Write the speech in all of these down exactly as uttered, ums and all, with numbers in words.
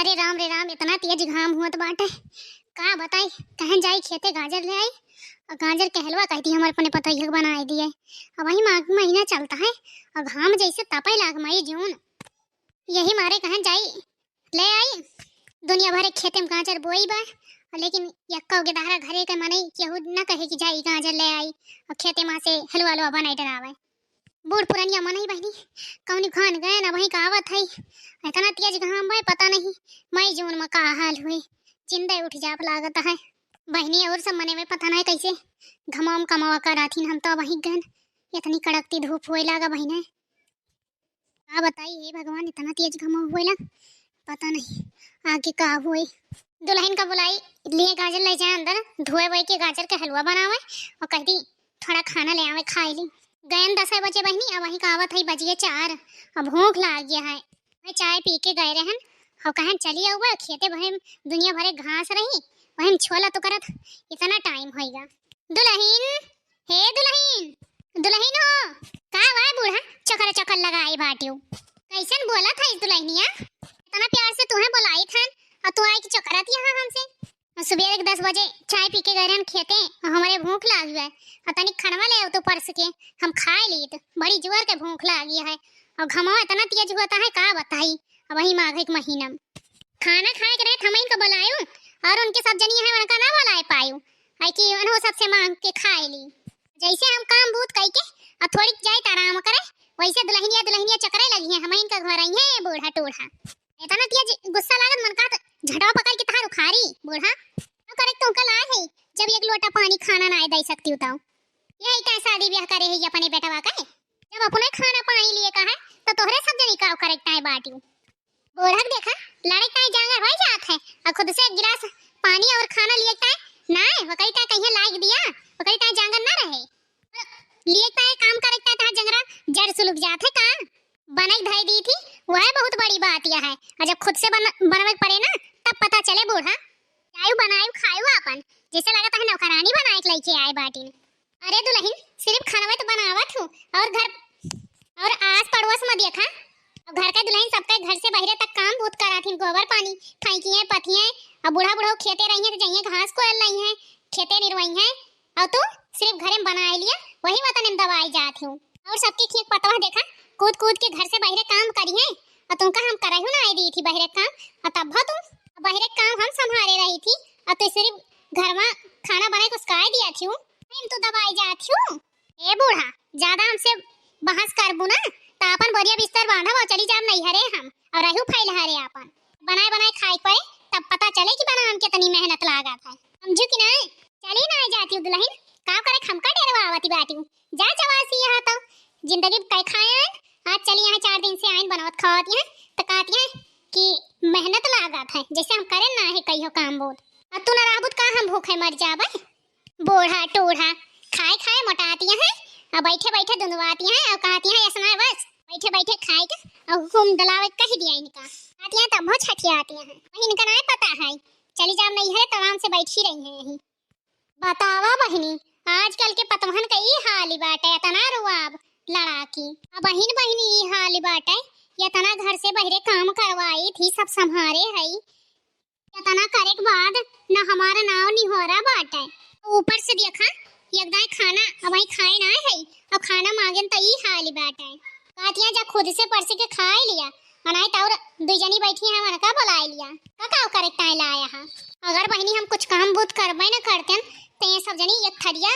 अरे राम रे राम, इतना तेज घाम होत बाटे, का बताई। कहेन जाई खेते गाजर ले आई, और गाजर के हलवा कहती हमारे अपने पतोहिया के बनाए दिए। अब वही माघ महीना चलता है, और घाम जैसे तपे लाग मई जून, यही मारे कहेन जाई ले आई। दुनिया भरे खेते में गाजर बोई बा, और लेकिन यक्का के दहरा घरे के मनई केहू न कहे कि जाई गाजर ले आई और खेते मा से हलवा हलवा बनाई डरावे। बूढ़ पुरनिया मनई बहिनी, कौनी खान गए ना वहीं का आवत है। इतना तेज घाम बा, पता नहीं मई जून में का हाल हुए, जिंदे उठ जाप लागत है। बहिनी और सब मने में पता नहीं कैसे घमाम कमावा कराथीन, हम तो वहीं गन इतनी कड़कती धूप हुए लागा बहिने। का बताई हे भगवान, इतना तेज घमाम हुए ला, पता नहीं आगे का हुए। दुल्हन का बुलाई, लिए गाजर ले जाए अंदर, धोए वोए के गाजर के हलवा बनावे और कह दी थोड़ा खाना ले आवे खाए ली। गयन दस बजे बहिनी, अब वहीं का आवत है बजिए चार, अब भूख लाग गया है। मैं चाय पी के गए रहन, और कहेन चली आउबा खेते भरे में दुनिया भरे घास रही, वहीं में छोला तो करत इतना टाइम होइगा। दुल्हन, हे दुल्हन, दुल्हन हो, का वाय बूढ़ा, चकर चकर लगाई बाटियो, कैसन बोलत है दुल्हनिया? इतना प्यार से तुहे बुलाई थन और तू आई के चकरत यहाँ हमसे। सुबेरे के दस बजे चाय पी के गए रहन खेते, और हमारे भूख लाग गए, और तनिक खनवा ले आओ तो परस के, हम खाए लीत, बड़ी जोर के भूख लागी है, और घमवा इतना तेज होता है का बताई, अब वही माघ के महीना में खाना खाए के रहे, हमइन को बुलायो, और उनके सब जनी है उनका ना बुलाए पायो, है कि उन्हों सबसे मांग के खाए ली। जैसे हम काम बूत कई के और थोड़ी जाए तो आराम करे, वैसे दुल्हनिया दुल्हनिया चकरे लगी है, हमइन का घर आई है बूढ़ा टूढ़ा। इतना तेज गुस्सा लागत, मन कहत झटवा पकड़ के तहार उखारी बूढ़ा। का करे तुमका लाए है, जब एक लोटा पानी खाना ना दे सकती हो तो? यही तय शादी ब्याह करे है अपने बेटवा का है, जब अपने खाना पानी लिए का है तो तोहरे सब जनी का करे ताए बाटी। बूढ़ा के देखा, लड़े ताए जांगर हो जात है और खुद से एक गिलास पानी और खाना लिए ताए ना है, वकरी ताए कहीं लाग दिया, वकरी ताए जांगर ना रहे। लिए ताए काम करे ताए तहार जंगरा जड़ सुलुक जात है का? बनाई धई दी थी, वह बहुत बड़ी बात यह है। और जब खुद से बन-, बनवे के पड़े ना, तब पता चले बूढ़ा। जायु बनायु खायु आपन, जैसे लगत है नौकरानी बनाए के लेके आए बाटी ने। अरे दुल्हन, सिर्फ खानवे तो बनावत हूँ, और घर और आस पड़ोस में देखा, और घर के दुल्हन सबके घर से बहरे तक काम बहुत करात हिन, गोबर पानी फेंकिए पथिए, और बूढ़ा बूढ़ा खेते रही है तो जाइए घास को लई है, खेते निरवाई है, और तू सिर्फ घरे में बनाए लिया, वही वतन में दबाई जात हूँ। और सबकी खेत पतवा देखा, कूद कूद के घर से बहरे काम करी है, और तुमका हम करहु ना आई दी थी बहरे काम, और तब तुम बहरे काम हम संभारे रही थी, और तू सिर्फ घर में खाना बनाए कुछ काय दिया थी हूँ, हम तो दबाई जात हूँ। ए बूढ़ा, ज्यादा हमसे बहस करबू ना, तो अपन बोरिया बिस्तर बांधब और चली जाब नैहरे हम, और रहू फैल हरे अपन। बनाए बनाए खाए के पड़े, तब पता चले कि बनावे में कितनी मेहनत लागत है। समझू कि नहीं? चली ना जाती हूँ दुल्हन, का करे हमका डेरवा आवती बाटी हूँ। जा जवासी यहाँ तो जिंदगी कई खाए आइन, आज चली यहाँ चार दिन से आइन बनावत खावत यहाँ, तो कहती है कि मेहनत लागत है, जैसे हम करे ना है कहियो काम बहुत। अब तू ना रहबू तो का हम भूखे मर जाबे? बूढ़ा टूढ़ा खाए खाए मोटाती हैं, और बैठे बैठे दुंदवाती हैं, और कहती हैं ऐसा बस बैठे बैठे खाए के और घूम डलावे कह दिया इनका। आती हैं तब बहुत छठियाती हैं, वही इनका नहीं पता है। चली जाब नैहरे तो आराम से बैठी रही हैं यहीं। बतावा बहिनी, आजकल के पतवहन का ई हाल बाटे, इतना रुआब लड़ाकी। अब बहिन बहिनी ई हाल बाटे, इतना घर से बहरे काम करवाई थी, सब संभारे है, इतना करे के बाद न हमारा नाव निहोरा बाटे। ऊपर से देखा, एक दाई खाना अब वही खाए ना है, अब खाना मांगेन तो ई हाल बाटे। कहतिया जा खुद से परस के खाए लिया, और नहीं तो और दुई जनी बैठी हैं, उनका बुलाए लिया। का का करे ताए लाया है? अगर बहिनी हम कुछ काम बूत करबे न करतेन, तो ये सब जनी एक थरिया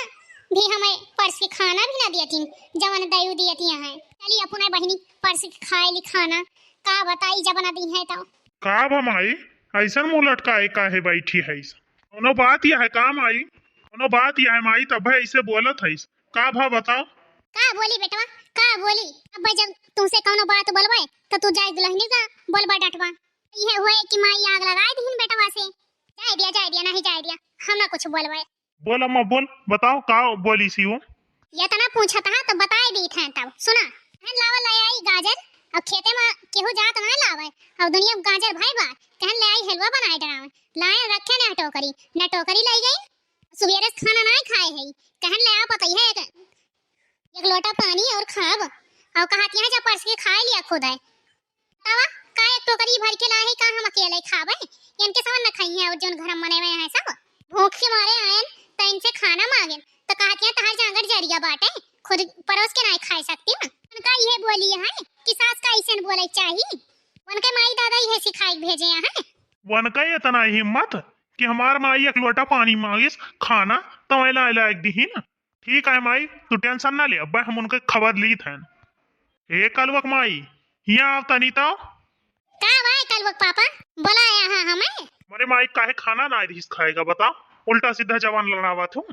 भी हमें परस के खाना भी ना दियतीन, जवन दयू दियतिया हैं। चली अपने बहिनी परस के खाए ली खाना, का बताई जब ना दी है तो। का भा माई, ऐसन मुंह लटकाए काहे बैठी है? कौनो बात यह है का माई? कौनो बात यह है माई, तब ऐसे बोलत है? का भा बताओ। का बोली बेटवा, का बोली? अब जब तुमसे कौनो बात बोलबे तो तू जाए दुल्हनी का बोलबा डटवा। यह हुए कि माई आग लगाए दीन बेटवा से। जाए दिया, जाए दिया, नहीं जाए दिया, हम ना कुछ बोलबे। बोल अम्मा बोल, बताओ का बोली सी वो? ये तना पूछत हा तो बताए दी थे तब। सुना, कहन लावा ले आई गाजर, अब खेते में केहू जात ना लावे, अब दुनिया में गाजर भाई बा, कहन ले आई हलवा बनाए डरावे, लाए रखे ने टोकरी, न टोकरी ले गई, सुबेरे से खाना ना खाए है, कहन ले आ पतई है एक, एक लोटा पानी और खाब, और कहतिया जा परस के खाए लिया खुद है। बतावा, का एक टोकरी भर के लाए है, का हम अकेले खाबे? इनके समझ न खाई है और जौन घर में बने हुए हैं सब। भूख के मारे आयन, त इनसे खाना मांगेन, त कहत हैं, "तहार जांगर जरिया बाटे, खुद परोस के नाय खाए सकती ना।" उनका इहे बोली है कि सास का ऐसे बोले चाही, उनके माई दादा इहे सिखाए के भेजे हैं। उनका इतना हिम्मत कि हमार माई एक लोटा पानी मांगिस, खाना, त मैं लाए लाए के दिहिन। ठीक है माई, तू tension ना ले, अब्बे हम उनके खबर लीत हैं। ए कलवक माई, हियाँ आव तनी तो। का भाई कलवक पापा, बोलाया है हमें? हमरे माई काहे खाना ना दिहिस खाएगा बता, उल्टा सीधा जवान लड़ावत हूँ।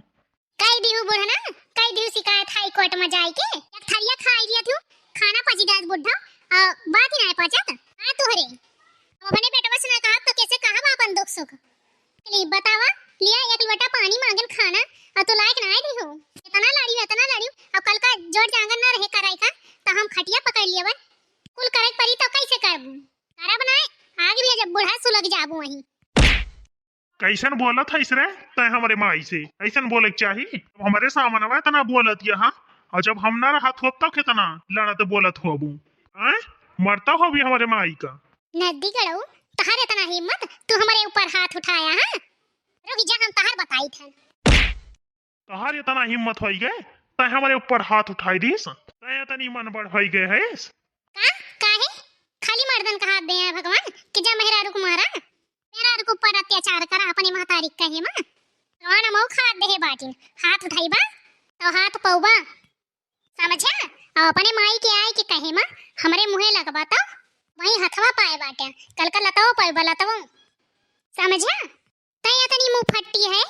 कई दिहु बुढ़ना, कई दिहु शिकायत हाई कोर्ट में जाए के। एक थरिया खाई लिया तू, खाना पची जात बुढ़ा, आ, बात ही ना पचत। हाँ तोहरे, अपने बेटवा से ना कहा तो कैसे कहब अपन दुख सुख? चली बतावा, लिया एक लोटा पानी मांगन खाना, और तू लायक ना दिहु। इतना लड़ी, इतना लड़ी, और कल का जोर जांगर ना रहे कराई का, तो हम खटिया पकड़ लिया बन। कुल करे परी तो कैसे करबू? करब ना, आगे भी जब बूढ़ा सुलग जाबू वहीं। कैसन बोलत हइस रे तै हमरे माई से? ऐसन बोले के चाही? अब हमरे सामने इतना बोलत यहाँ, और जब हम ना रहत होब तब कितना लड़त बोलत होबू, हैं? मरता होबी हमरे माई का। नद्दी गड़ऊ, तहार इतना हिम्मत, तू हमरे ऊपर हाथ उठाया है? रुक जा, हम तहार बताई थे। तहार इतना हिम्मत होई गए, तै हमरे ऊपर हाथ उठाई दीस, तै इतनी मन बड़ होई गए है। का? काहे? खाली मर्दन का हाथ दे हैं भगवान कि जा मेहरारू को मारा, मेहरारू के ऊपर अत्याचार करा अपने महतारी के कहे माँ। कौन मऊ खात दे बाटिन, हाथ उठाई बा तो हाथ पौबा, समझा? और अपने माई के आए के कहे माँ हमरे मुँहे लगबा तो वही हथवा पाए बाटे, कल का लतवो पाए बा लतवो, समझा? तै इतनी मुंह फट्टी है,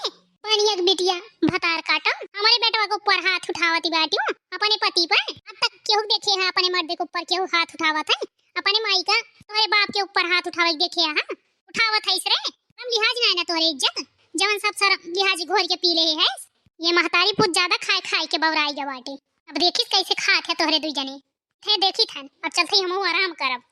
पानिया के बिटिया, भतार काटो। हमरे बेटवा के ऊपर हाथ उठावती बाटियो, अपने पति पर। अब तक केहू देखे है अपने मर्दे के ऊपर केहू हाथ उठावत है? अपने माई का, तोहरे बाप के ऊपर हाथ उठावे के देखे है? उठावत है इसरे? हम लिहाज ना है ना तोहरे इज्जत, जवन सब सर लिहाज घोर के पी ले है। ये महतारी पूत ज्यादा खाए खाए के बौराई गए बाटे। अब देखिस कैसे खात है तोहरे दुई जने। थे देखी थन, अब चलते ही हमहू आराम करब।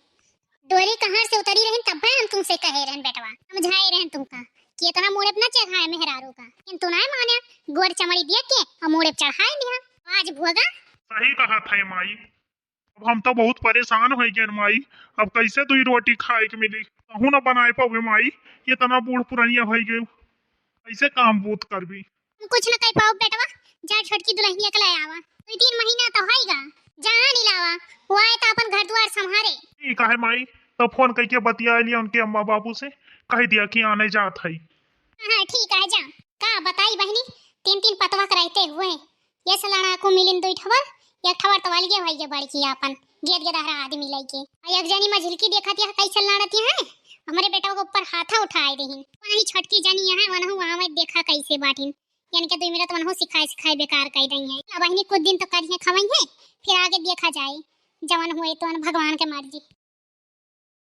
डोरी कहाँ से उतरी रहन, तब हम तुमसे कहे रहन बेटवा, समझाए रहन तुमका कि इतना मूड़े पे ना चढ़ाए मेहरारू का, किंतु ना माने, गोर चमड़ी देख के और मूड़े पे चढ़ाए लिया। आज भोगा। सही कहा था माई, अब हम तो बहुत परेशान हो गए माई, अब कैसे दुई रोटी खाए के मिली, कहूँ ना बनाए पावे माई, इतना बूढ़ पुरनिया हो गए, कैसे काम बूत करबी? हम कुछ न कह पाओ बेटवा, जा छोटकी दुल्हनिया के ले आवा। दुई तीन महीना तो होइगा, जा आनी लावा, वो आए तो अपन घर द्वार संभारे। ठीक है माई, तो फोन करके बतिया लिया उनके अम्मा बाबू से, कह दिया कि आने जात है। हाँ, ठीक है, जा। का बताई बहिनी, तीन तीन पतवा के रहते हुए, ये से लड़ाकू मिलिन दुई ठवर, एक ठवर तो अलगे होइगे बड़की आपन, गेद गेदहरा आदमी लइके। आ एक जनी मझिलकी देखत यह कैसे लड़त है, हमरे बेटवा के ऊपर हाथा उठाए देहिन। वही छोटकी जनी है, वनहु वहाँ में देखा कैसे बाटिन। इनके दुई मिनट मनहु सिखाए सिखाए बेकार कइ दई है। अब बहिनी कुछ दिन तो करिहे खवई है, फिर आगे देखा जाए, जवन हुए तो भगवान के मर्जी।